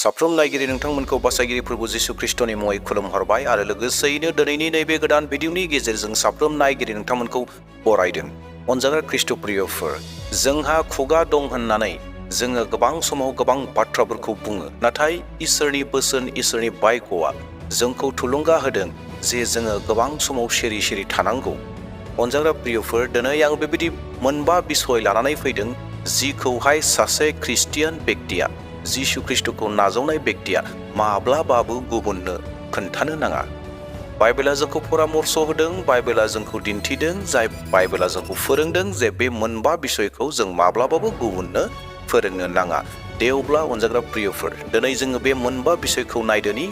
साफ्रोम नायगिरि नोंथांमोनखौ बासायगिरि प्रभु जिसु ख्रिस्टनि मुङै खुलुमहरबाय आरो लोगोसेयैनो दिनैनि नैबे गोदान भिडिअनि गेजेरजों साफ्रोम नायगिरि नोंथांमोनखौ बरायदों। अनजाग्रा ख्रिस्ट' प्रियफोर, जोंहा खुगा दं होननानै जोङो गोबां समाव गोबां बाथ्राफोरखौ बुङो, नाथाय इसोरनि बोसोन इसोरनि बायग'आ जोंखौ थुलुंगा होदों जे जोङो गोबां समाव सिरि सिरि थानांगौ। अनजाग्रा प्रियफोर, दिनै आं बेबायदि मोनबा बिसय लानानै फैदों जिखौहाय सासे ख्रिस्टियान बेक्तिया, जिसु ख्रिस्ट'खौ नाजावनाय बेक्तिया माब्लाबाबो गुबुननो खोन्थानो नाङा। बाइबेला जोंखौ परामर्श होदों, बाइबेला जोंखौ दिन्थिदों, जाय बाइबेला जोंखौ फोरोंदों जे बे मोनबा बिसयखौ जों माब्लाबाबो गुबुननो फोरोंनो नाङा। दे अब्ला अनजाग्रा प्रियफोर, दिनै जोङो बे मोनबा बिसयखौ नायदोनि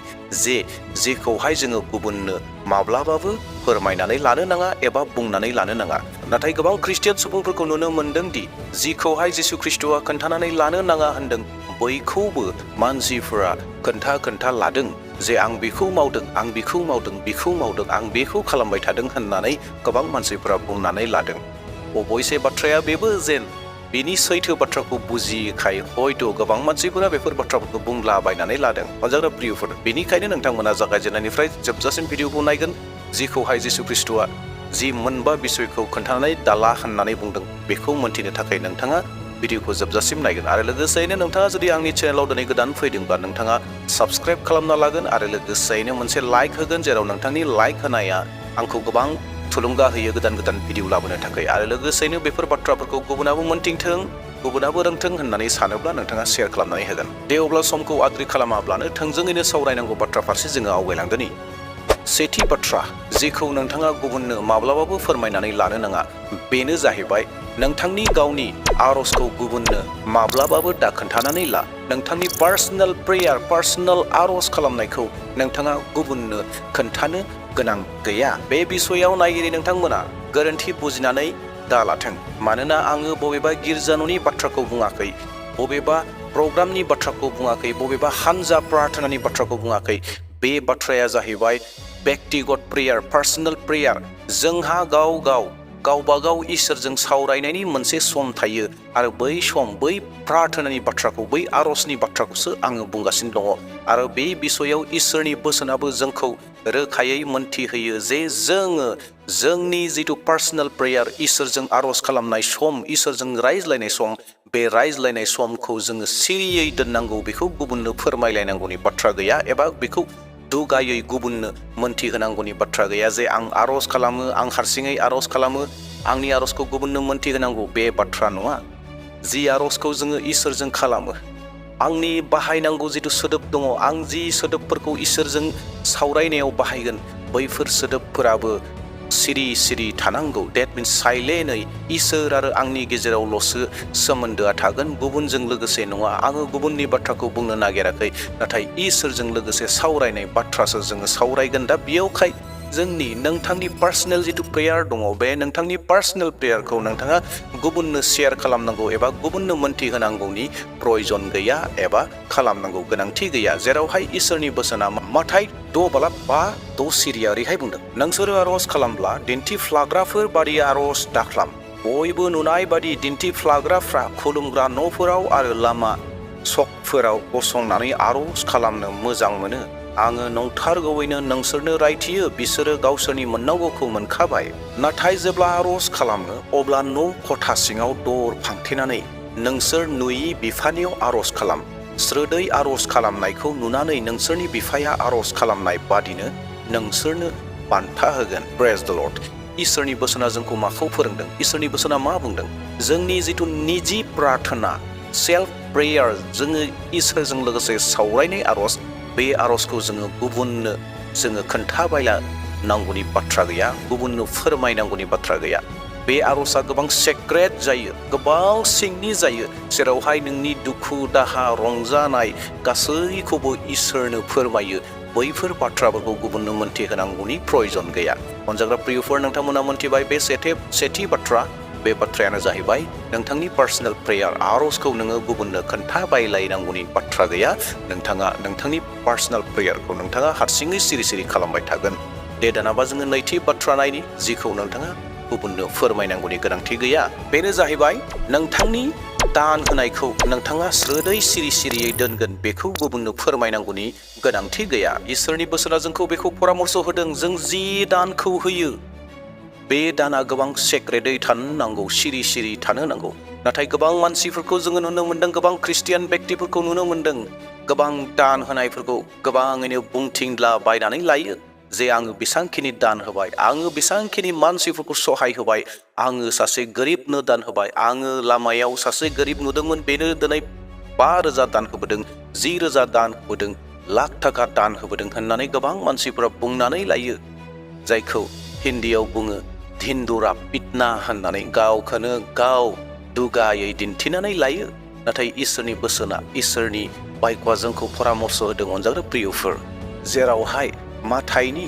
जेखौहाय जोङो गुबुननो माब्लाबाबो फोरमायनानै लानो नाङा एबा बुंनानै लानो नाङा। नाथाय गोबां ख्रिस्टियान सुबुंफोरखौ नुनो मोनदों दि जिखौहाय जिसु ख्रिस्ट'आ खोन्थानानै लानो नाङा होनदों बैखौबो मानसिफोरा खोन्था लादों जे आं बेखौ मावदों, आं बेखौ मावदों, बेखौ मावदों, आं बेखौ खालामबाय थादों होननानै गोबां मानसिफोरा बुंनानै लादों। अबयसे बाथ्राया बेबो जेन बिनि सैथो बाथ्राखौ बुजियैखाय हयथ' गोबां मानसिफोरा बेफोर बाथ्राफोरखौ बुंलाबायनानै लादों। अनजाग्रा प्रियफोर, बेनिखायनो नोंथांमोना जागायजेननायनिफ्राय जोबजासिम भिडिअखौ नायगोन। जिखौहाय जिसु ख्रिस्ट'आ जि मोनबा बिसयखौ खोन्थानानै दाला होननानै बुंदों बेखौ मोन्थिनो थाखाय नोंथाङा भिडिअखौ जोबजासिम नायगोन। आरो लोगोसेयैनो नोंथाङा जुदि आंनि चेनेलाव दिनै गोदान फैदोंबा नोंथाङा साबस्क्राइब खालामना लागोन आरो लोगोसेयैनो मोनसे लाइक होगोन, जेराव नोंथांनि लाइक होनाया आंखौ गोबां थुलुंगा होयो गोदान गोदान भिडिअ लाबोनो थाखाय। आरो लोगोसेयैनो बेफोर बाथ्राफोरखौ गुबुनाबो मोनथिंथों, गुबुनाबो रोंथों होननानै सानोब्ला नोंथाङा शेयार खालामनानै होगोन। दे अब्ला समखौ आद्रि खालामाब्लानो थोंजोङैनो सावरायनांगौ बाथ्रा फारसे जोङो आवगायलांदोनि। सेथि बाथ्रा जेखौ नोंथाङा गुबुननो माब्लाबाबो फोरमायनानै लानो नाङा बेनो जाहैबाय नोंथांनि गावनि आर'जखौ गुबुननो माब्लाबाबो दा खोन्थानानै ला। नोंथांनि पार्सनेल प्रेयार, पार्सनेल आर'ज खालामनायखौ नोंथाङा गुबुननो खोन्थानो गोनां गैया। बे बिसयाव नायगिरि नोंथांमोना गोरोन्थि बुजिनानै दालाथों, मानोना आङो बबेबा गिर्जा न'नि बाथ्राखौ बुङाखै, बबेबा प्रग्रामनि बाथ्राखौ बुङाखै, बबेबा हानजा प्रार्थनानि बाथ्राखौ बुङाखै। बे बाथ्राया जाहैबाय व्यक्तिगत प्रेयार, पार्सनेल प्रेयार। जोंहा गावबागाव इसोरजों सावरायनायनि मोनसे सम थायो आरो बै सम, बै प्रार्थनानि बाथ्राखौ, बै आर'जनि बाथ्राखौसो आङो बुंगासिनो दङ। आरो बे बिसयाव इसोरनि बोसोनाबो जोंखौ रोखायै मोन्थिहोयो जे जोङो जोंनि जिथु पार्सनेल प्रेयार, इसोरजों आर'ज खालामनाय सम, इसोरजों रायज्लायनाय सम, बे रायज्लायनाय समखौ जोङो सिरियै दोननांगौ। बेखौ गुबुननो फोरमायलायनांगौनि बाथ्रा गैया एबा बेखौ दुगायै गुबुननो मोन्थिहोनांगौनि बाथ्रा गैया जे आं आर'ज खालामो, आं हारसिङै आर'ज खालामो, आंनि आर'जखौ गुबुननो मोन्थिहोनांगौ। बे बाथ्रा नङा। जि आर'जखौ जोङो इसोरजों खालामो, आंनि बाहायनांगौ जिथु सोदोब दङ, आं जि सोदोबफोरखौ इसोरजों सावरायनायाव बाहायगोन बैफोर सोदोबफोराबो सिरि सिरि थानांगौ। डेट मिन्स साइलेन्टै इसोर आरो आंनि गेजेरावल'सो सोमोन्दोआ थागोन, गुबुनजों लोगोसे नङा। आङो गुबुननि बाथ्राखौ बुंनो नागिराखै, नाथाय इसोरजों लोगोसे सावरायनाय बाथ्रासो जोङो सावरायगोन। दा बेयावखाय नोंथांनि पार्सनेल जिथु प्रेयार दङ, बे नोंथांनि पार्सनेल प्रेयारखौ नोंथाङा गुबुननो शेयार खालामनांगौ एबा गुबुननो मोन्थिहोनांगौनि प्रयजन गैया एबा खालामनांगौ गोनांथि गैया। जेरावहाय इसोरनि बोसोना माथाय 5:5 सिरिया ओरैहाय बुंदों, नोंसोरो आर'ज खालामब्ला दिन्थिफ्लाग्राफोर बादि आर'ज दाख्लाम। बयबो नुनाय बादि दिन्थिफ्लाग्राफ्रा खुलुमग्रा न'फोराव आरो लामा सकफोराव गसंनानै आर'ज खालामनो मोजां मोनो। आङो नंथारगौयैनो नोंसोरनो रायथियो, बिसोरो गावसोरनि मोननांगौखौ मोनखाबाय। नाथाय जेब्ला आर'ज खालामो अब्ला न' खथा सिङाव दर फांथेनानै नोंसोर नुयि बिफानियाव आर'ज खालाम। स्रोदै आर'ज खालामनायखौ नुनानै नोंसोरनि बिफाया आर'ज खालामनाय बादिनो नोंसोरनो बान्था होगोन। प्रेज द लर्ड। इसोरनि बोसोना जोंखौ माखौ फोरोंदों? इसोरनि बोसोना मा बुंदों? जोंनि जिथु निजि प्रार्थना, सेल्फ प्रेयार, जोङो इसोरजों लोगोसे सावरायनाय आर'ज, बे आर'जखौ जोङो गुबुननो जोङो खोन्थाबायला नांगौनि बाथ्रा गैया, गुबुननो फोरमायनांगौनि बाथ्रा गैया। बे आर'जआ गोबां सेक्रेट जायो, गोबां सिंनि जायो, जेरावहाय नोंनि दुखु दाहा, रंजानाय गासैखौबो इसोरनो फोरमायो। बैफोर बाथ्राफोरखौ गुबुननो मोन्थिहोनांगौनि प्रयजन गैया। अनजाग्रा प्रियफोर, नोंथांमोना मोन्थिबाय बे सेथि बाथ्रा। बे बाथ्रायानो जाहैबाय नोंथांनि पार्सनेल प्रेयार, आर'जखौ नोङो गुबुननो खोन्थाबायलायनांगौनि बाथ्रा गैया। नोंथाङा नोंथांनि पार्सनेल प्रेयारखौ नोंथाङा हारसिङै सिरि सिरि खालामबाय थागोन। दे दानाबा जोङो नैथि बाथ्रा नायनि, जिखौ नोंथाङा गुबुननो फोरमायनांगौनि गोनांथि गैया। बेनो जाहैबाय नोंथांनि दान होनायखौ नोंथाङा स्रोदै सिरि सिरियै दोनगोन बेखौ गुबुननो फोरमायनांगौनि गोनांथि गैया। इसोरनि बोसोना जोंखौ बेखौ परामर्श होदों, जों जि दानखौ होयो बे दाना गोबां सेक्रेटै थानो नांगौ, सिरि सिरि थानो नांगौ। नाथाय गोबां मानसिफोरखौ जोङो नुनो मोन्दों, गोबां ख्रिस्टियान बेक्तिफोरखौ नुनो मोन्दों, गोबां दान होनायफोरखौ गोबाङैनो बुंथिंला बायनानै लायो जे आङो बेसांखिनि दान होबाय, आङो बेसांखिनि मानसिफोरखौ सहाय होबाय, आङो सासे गोरिबनो दान होबाय, आङो लामायाव सासे गोरिब नुदोंमोन बेनो दिनै 5,000 दान होबोदों, 10,000 दान होबोदों, लाख थाखा दान होबोदों होननानै गोबां मानसिफोरा बुंनानै लायो, जायखौ हिन्दीयाव बुङो धिन्दुरा पिटना होननानै गावखौनो गाव दुगायै दिन्थिनानै लायो। नाथाय इसोरनि बोसोना, इसोरनि बायख'आ जोंखौ परामर्श होदों अनजाग्रा प्रियफोर, जेरावहाय माथाइनि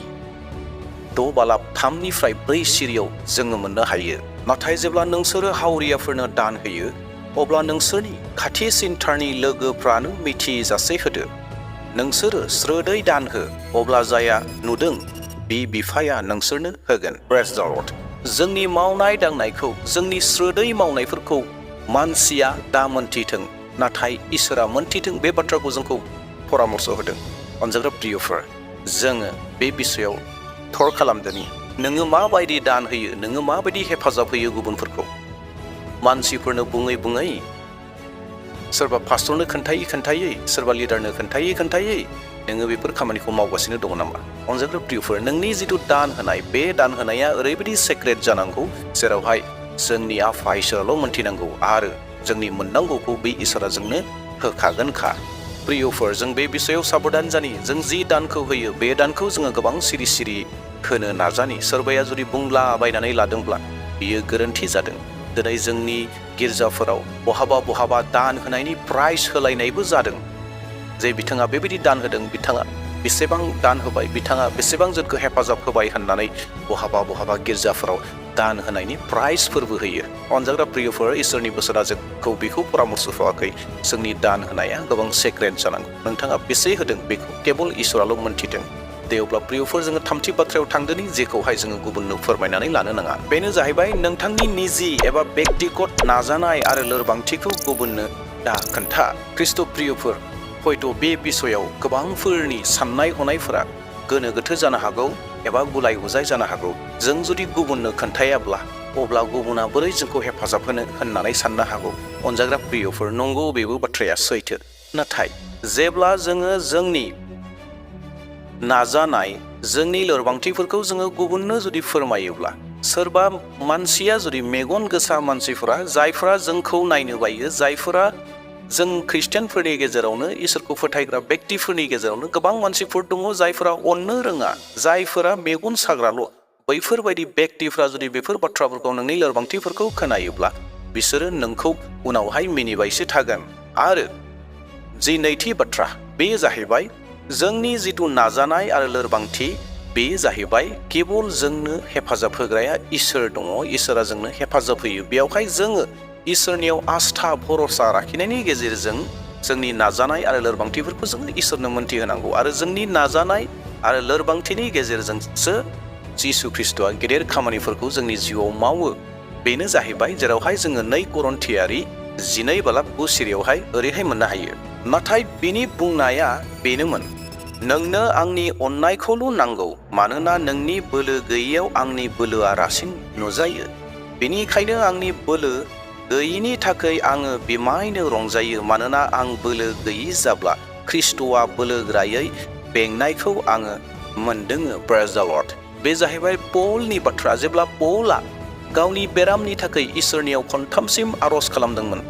6:3-4 सिरियाव जोङो मोननो हायो। नाथाय जेब्ला नोंसोरो हावरियाफोरनो दान होयो अब्ला नोंसोरनि खाथिसिनथारनि लोगोफ्रानो मिथिजासे होदो। नोंसोरो स्रोदै दान हो, अब्ला जाया नुदों बि बिफाया नोंसोरनो होगोन। प्रेज द लर्ड। जोंनि मावनाय दांनायखौ, जोंनि स्रोदै मावनायफोरखौ मानसिया दा मोन्थिथों, नाथाय इसोरा मोन्थिथों, बे बाथ्राखौ जोंखौ परामर्श होदों। अनजाग्रा प्रियफोर, जोङो बे बिषयाव थर खालामदोनि नोङो माबायदि दान होयो, नोङो माबायदि हेफाजाब होयो गुबुनफोरखौ। मानसिफोरनो बुङै बुङै, सोरबा पास्टरनो खोन्थायै, सोरबा लिडारनो खोन्थायै नोङो बेफोर खामानिखौ मावगासिनो दङ नामा? अनजाग्रा प्रियफोर, नोंनि जिथु दान होनाय, बे दान होनाया ओरैबायदि सेक्रेट जानांगौ जेरावहाय जोंनि आफा इसोराल' मोन्थिनांगौ आरो जोंनि मोननांगौखौ बे इसोरा जोंनो होखागोनखा। प्रियफोर, जों बे बिषयाव साबधान जानि। जों जि दानखौ होयो बे दानखौ जोङो गोबां सिरि सिरि होनो नाजानि। सोरबाया जुदि बुंला बायनानै लादोंब्ला बियो गोरोन्थि जादों। दिनै जोंनि गिर्जाफोराव बहाबा दान होनायनि प्राइज होलायनायबो जादों, जे बिथाङा बेबायदि दान होदों, बिथाङा बेसेबां दान होबाय, बिथाङा बेसेबां जोंखौ हेफाजाब होबाय होननानै बहाबा गिर्जाफोराव दान होनायनि प्राइजफोरबो होयो। अनजाग्रा प्रियफोर, इसोरनि बोसोना जोंखौ बेखौ परामर्श होआखै। जोंनि दान होनाया गोबां सेक्रेट जानांगौ। नोंथाङा बेसे होदों बेखौ केबल इसोराल' मोन्थिदों। दे अब्ला प्रियफोर, जोङो थामथि बाथ्रायाव थांदोनि, जेखौहाय जोङो गुबुननो फोरमायनानै लानो नाङा। बेनो जाहैबाय नोंथांनि निजि एबा बेक्तिगत नाजानाय आरो लोरबांथिखौ गुबुननो दा खोन्था। ख्रिस्ट' प्रियफोर, हयथ' बे बिषयाव गोबांफोरनि साननाय हनायफोरा गोनो गोथो जानो हागौ एबा गुलाय गुजाय जानो हागौ। जों जुदि गुबुननो खोन्थायाब्ला अब्ला गुबुना बोरै जोंखौ हेफाजाब होनो होननानै साननो हागौ। अनजाग्रा प्रियफोर, नंगौ, बेबो बाथ्राया सैथो। नाथाय जेब्ला जोङो जोंनि नाजानाय, जोंनि लोरबांथिफोरखौ जोङो गुबुननो जुदि फोरमायोब्ला, सोरबा मानसिया जुदि मेगन गोसा मानसिफोरा, जायफोरा जोंखौ नायनो बायो, जायफोरा जों ख्रिस्टियानफोरनि गेजेरावनो, इसोरखौ फोथायग्रा बेक्तिफोरनि गेजेरावनो गोबां मानसिफोर दङ जायफोरा अननो रोङा, जायफोरा मेगन साग्राल', बैफोरबायदि बेक्तिफ्रा जुदि बेफोर बाथ्राफोरखौ, नोंनि लोरबांथिफोरखौ खोनायोब्ला बिसोरो नोंखौ उनावहाय मिनिबायसो थागोन। आरो जि नैथि बाथ्रा, बे जाहैबाय जोंनि जिथु नाजानाय आरो लोरबांथि, बे जाहैबाय केबल जोंनो हेफाजाब होग्राया इसोर दङ, इसोरा जोंनो हेफाजाब होयो। बेयावहाय जोङो इसोरनियाव आस्था भरसा लाखिनायनि गेजेरजों जोंनि नाजानाय आरो लोरबांथिफोरखौ जोङो इसोरनो मोन्थिहोनांगौ। आरो जोंनि नाजानाय आरो लोरबांथिनि गेजेरजोंसो जिसु ख्रिस्ट'आ गेदेर खामानिफोरखौ जोंनि जिउआव मावो। बेनो जाहैबाय जेरावहाय जोङो 2 करन्थियारि 12:9 सिरियावहाय ओरैहाय मोननो हायो। नाथाय बिनि बुंनाया बेनोमोन, नोंनो आंनि अननायखौल' नांगौ, मानोना नोंनि बोलो गैयैयाव आंनि बोलोआ रासिन नुजायो। बेनिखायनो आंनि बोलो गैयिनि थाखाय आङो बिमायनो रंजायो, मानोना आं बोलो गैयि जाब्ला ख्रिस्ट'आ बोलोग्रायै बेंनायखौ आङो मोनदों। प्रेज द लर्ड। बे जाहैबाय पलनि बाथ्रा। जेब्ला पलआ गावनि बेरामनि थाखाय इसोरनियाव खनथामसिम आर'ज खालामदोंमोन,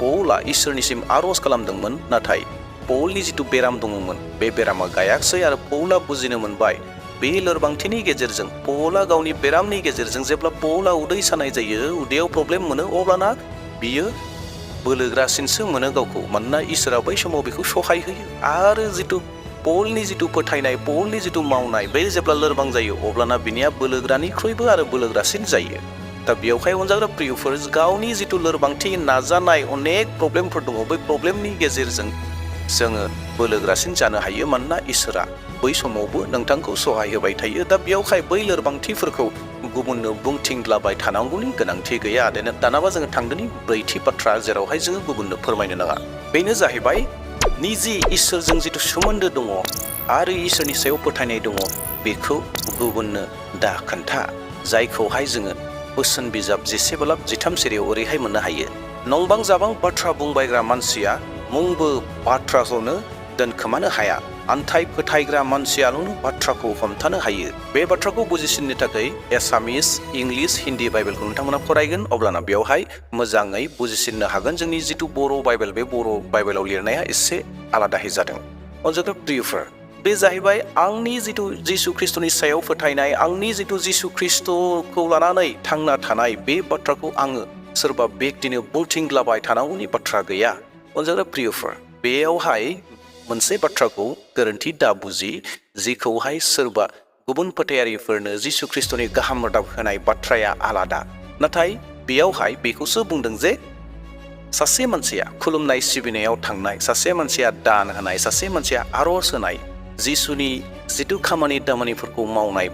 पलआ इसोरनिसिम आर'ज खालामदोंमोन, नाथाय पलनि जिथु बेराम दङमोन बे बेरामा गायाखसै। आरो पलआ बुजिनो मोनबाय, बे लोरबांथिनि गेजेरजों, पलआ गावनि बेरामनि गेजेरजों, जेब्ला पलआ उदै सानाय जायो, उदैयाव प्रब्लेम मोनो, अब्लाना बियो बोलोग्रासिनसो मोनो गावखौ, मानोना इसोरा बै समाव बेखौ सहाय होयो। आरो जिथु पलनि जिथु फोथायनाय, पलनि जिथु मावनाय, बे जेब्ला लोरबां जायो अब्लाना बिनिया बोलोग्रानिख्रुइबो आरो बोलोग्रासिन जायो। दा बेयावहाय अनजाग्रा प्रियफोर, गावनि जिथु लोरबांथि, नाजानाय, अनेक प्रब्लेमफोर दङ, बै प्रब्लेमनि गेजेरजों जोङो बोलोग्रासिन जानो हायो, मानोना इसोरा बै समावबो नोंथांखौ सहाय होबाय थायो। दा बेयावहाय बै लोरबांथिफोरखौ गुबुननो बुंथिंलाबाय थानांगौनि गोनांथि गैया। दानाबा जोङो थांदोनि ब्रैथि बाथ्रा जेरावहाय जोङो गुबुननो फोरमायनो नाङा। बेनो जाहैबाय निजि इसोरजों जिथु सोमोन्दो दङ आरो इसोरनि सायाव फोथायनाय दङ बेखौ गुबुननो दा खोन्था। जायखौहाय जोङो बोसोन बिजाब 11:13 सिरियाव ओरैहाय मोननो हायो। नंबां जाबां बाथ्रा बुंबायग्रा मानसिया मुंबो बाथ्राखौनो दोनखोमानो हाया। आन्थाय फोथायग्रा मानसियाल'नो बाथ्राखौ हमथानो हायो। बे बाथ्राखौ बुजिसिननो थाखाय एसामिस, इंलिस, हिन्दी बाइबेलखौ नोंथांमोना फरायगोन, अब्लाना बेवहाय मोजाङै बुजिसिननो हागोन। जोंनि जिथु बर' बाइबेल, बे बर' बाइबेलाव लिरनाया एसे आलादायै जादों। अनजाथाव प्रियफोर, बे जाहैबाय आंनि जिथु जिसु ख्रिस्ट'नि सायाव फोथायनाय, आंनि जिथु जिसु ख्रिस्ट'खौ लानानै थांना थानाय, बे बाथ्राखौ आङो सोरबा बेक्तिनो बुंथिंलाबाय थानांगौनि बाथ्रा गैया। अनजाथाव प्रियफोर, बेयावहाय मोनसे बाथ्राखौ गोरोन्थि दा बुजि, जिखौहाय सोरबा गुबुन फोथायारिफोरनो जिसु ख्रिस्ट'नि गाहाम रादाब होनाय बाथ्राया आलादा। नाथाय बेयावहाय बेखौसो बुंदों जे सासे मानसिया खुलुमनाय सिबिनायाव थांनाय, सासे मानसिया दान होनाय, सासे मानसिया आर'ज होनाय, जिसुनि जिथु खामानि दामानिफोरखौ मावनाय,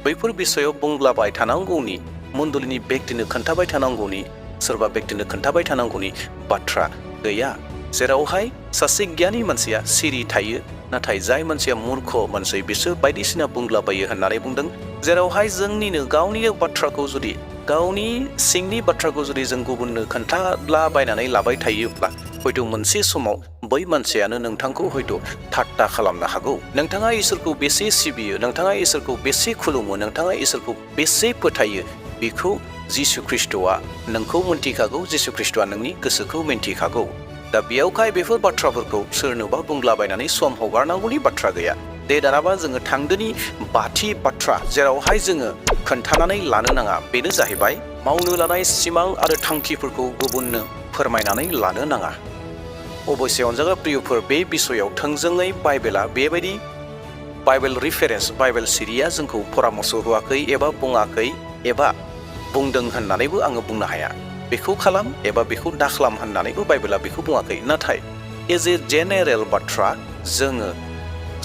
बैफोर बिसयाव बुंलाबाय थानांगौनि, मण्डलिनि बेक्तिनो खोन्थाबाय थानांगौनि, सोरबा बेक्तिनो खोन्थाबाय थानांगौनि बाथ्रा गैया। जेरावहाय सासे गियानि मानसिया सिरि थायो, नाथाय जाय मानसिया मुर्ख मानसि बिसोर बायदिसिना बुंलाबायो होननानै बुंदों। जेरावहाय जोंनिनो गावनि बाथ्राखौ जुदि, गावनि सिंनि बाथ्राखौ जुदि जों गुबुननो खोन्थालाबायनानै लाबाय थायोब्ला हयथ' मोनसे समाव बै मानसियानो नोंथांखौ हयथ' ठाट्टा खालामनो हागौ। नोंथाङा इसोरखौ बेसे सिबियो, नोंथाङा इसोरखौ बेसे खुलुमो, नोंथाङा इसोरखौ बेसे फोथायो, बेखौ जिसु ख्रिस्ट'आ नोंखौ मिन्थिखागौ, जिसु ख्रिस्ट'आ नोंनि गोसोखौ मिन्थिखागौ। दा बेयावहाय बेफोर बाथ्राफोरखौ सोरनोबा बुंलाबायनानै सम हगारनांगौनि बाथ्रा गैया। दानाबा जोङो थांदोनि बाथि बाथ्रा जेरावहाय जोङो खोन्थानानै लानो नाङा, बेनो जाहैबाय मावनो लानाय सिमां आरो थांखिफोरखौ गुबुननो फोरमायनानै लानो नाङा। अबयसे अनजाग्रा प्रियफोर, बे बिसयाव थोंजोङै बाइबेला बेबायदि बाइबेल रिफारेन्स, बाइबेल सिरिया जोंखौ परामर्श होआखै एबा बुङाखै एबा बुंदों होननानैबो आङो बुंनो हाया। बेखौ खालाम एबा बेखौ दाखालाम होननानैबो बाइबेला बेखौ बुङाखै। नाथाय एज ए जेनेरेल बाथ्रा, जोङो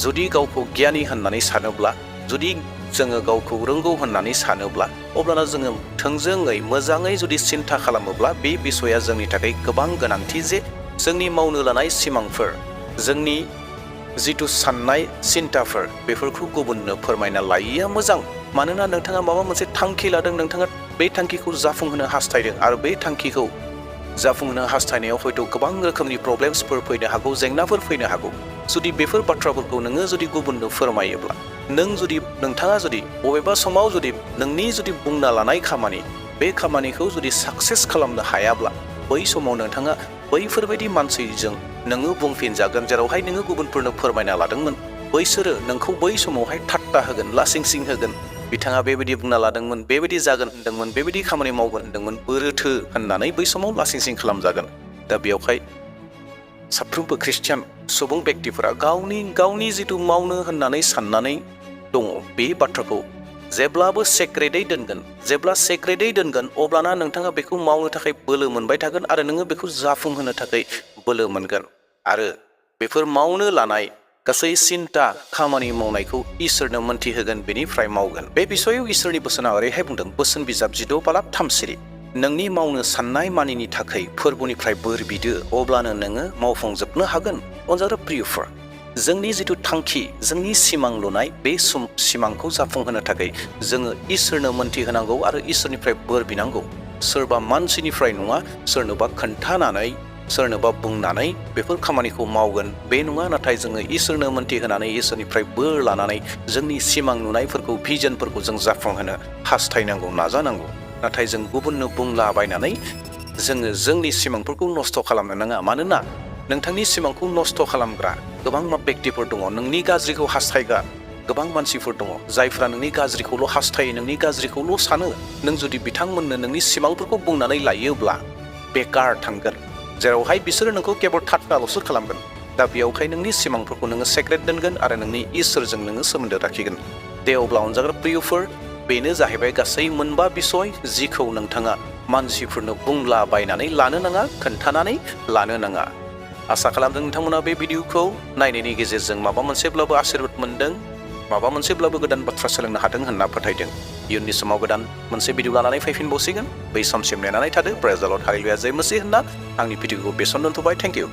जुदि गावखौ गियानि होननानै सानोब्ला, जुदि जोङो गावखौ रोंगौ होननानै सानोब्ला, अब्लाना जोङो थोंजोङै मोजाङै जुदि सिन्था खालामोब्ला बे बिसया जोंनि थाखाय गोबां गोनांथि जे जोंनि मावनो लानाय सिमांफोर, जोंनि जिथु साननाय सिन्ताफोर, बेफोरखौ गुबुननो फोरमायना लायैया मोजां। मानोना नोंथाङा माबा मोनसे थांखि लादों, नोंथाङा बे थांखिखौ जाफुंहोनो हास्थायदों आरो बे थांखिखौ जाफुंहोनो हास्थायनायाव हयथ' गोबां रोखोमनि प्रब्लेम्सफोर फैनो हागौ, जेंनाफोर फैनो हागौ। जुदि बेफोर बाथ्राफोरखौ नोङो जुदि गुबुननो फोरमायोब्ला, नोंथाङा जुदि बबेबा समाव जुदि नोंनि जुदि बुंना लानाय खामानि, बे खामानिखौ जुदि साक्सेस खालामनो हायाब्ला, बै समाव नोंथाङा बैफोरबायदि मानसिजों नोङो बुंफिनजागोन जेरावहाय नोङो गुबुनफोरनो फोरमायना लादोंमोन। बैसोरो नोंखौ बै समावहाय ठाट्टा होगोन, लासिंसिं होगोन। बिथाङा बेबायदि बुंना लादोंमोन, बेबायदि जागोन होनदोंमोन, बेबायदि खामानि मावगोन होनदोंमोन, बोरोथो होननानै बै समाव लासिंसिं खालामजागोन। दा बेयावहाय साफ्रोमबो ख्रिस्टियान सुबुं बेक्तिफोरा गावनि जिथु मावनो होननानै साननानै दङ, बे बाथ्राखौ जेब्लाबो सेक्रेटै दोनगोन। जेब्ला सेक्रेटै दोनगोन, अब्लाना नोंथाङा बेखौ मावनो थाखाय बोलो मोनबाय थागोन आरो नोङो बेखौ जाफुंहोनो थाखाय बोलो मोनगोन। आरो बेफोर मावनो लानाय गासै सिन्ता खामानि मावनायखौ इसोरनो मोन्थिहोगोन, बेनिफ्राय मावगोन। बे बिसयाव इसोरनि बोसोना ओरैहाय बुंदों, बोसोन बिजाब 16:3 सिरि, नोंनि मावनो साननाय मानिनि थाखाय फोरबोनिफ्राय बोर बिदो, अब्लानो नोङो मावफुंजोबनो हागोन। अनजाग्रा प्रियफोर, जोंनि जिथु थांखि, जोंनि सिमां लुनाय, बे सिमांखौ जाफुंहोनो थाखाय जोङो इसोरनो मोन्थिहोनांगौ आरो इसोरनिफ्राय बोर बिनांगौ। सोरबा मानसिनिफ्राय नङा, सोरनोबा खोन्थानानै, सोरनोबा बुंनानै बेफोर खामानिखौ मावगोन बे नङा। नाथाय जोङो इसोरनो मोन्थिहोनानै, इसोरनिफ्राय बोर लानानै जोंनि सिमां नुनायफोरखौ, भिजनफोरखौ जों जाफुंहोनो हास्थायनांगौ, नाजानांगौ। नाथाय जों गुबुननो बुंलाबायनानै जोङो जोंनि सिमांफोरखौ नस्थ' खालामनो नाङा। मानोना नोंथांनि सिमांखौ नस्थ' खालामग्रा गोबां बेक्तिफोर दङ, नोंनि गाज्रिखौ हास्थायग्रा गोबां मानसिफोर दङ, जायफ्रा नोंनि गाज्रिखौल' हास्थायो, नोंनि गाज्रिखौल' सानो। नों जुदि बिथांमोननो नोंनि सिमांफोरखौ बुंनानै लायोब्ला बेकार थांगोन, जेरावहाय बिसोरो नोंखौ केबल ठाट्टाल'सो खालामगोन। दा बेयावहाय नोंनि सिमांफोरखौ नोङो सेक्रेट दोनगोन आरो नोंनि इसोरजों नोङो सोमोन्दो लाखिगोन। दे अब्ला अनजाग्रा प्रियफोर, बेनो जाहैबाय गासै 9 बिसय, जिखौ नोंथाङा मानसिफोरनो बुंलाबायनानै लानो नाङा, खोन्थानानै लानो नाङा। आसा खालामदों नोंथांमोना बे भिडिअखौ नायनायनि गेजेरजों माबा मोनसेब्लाबो आशीर्बाद मोनदों। माबा मोनसेब्लाबो गोदान बाथ्रा सोलोंनो हादों होनना फोथायदों। इयुननि समाव गोदान मोनसे भिडिअ लानानै फैफिनबावसिगोन। बै समसिम नेनानै थादो। प्रेज द लर्ड, हालेलुया, जय मसीह होनना आंनि भिडिअखौ बेसन दोनथ'बाय। Thank you.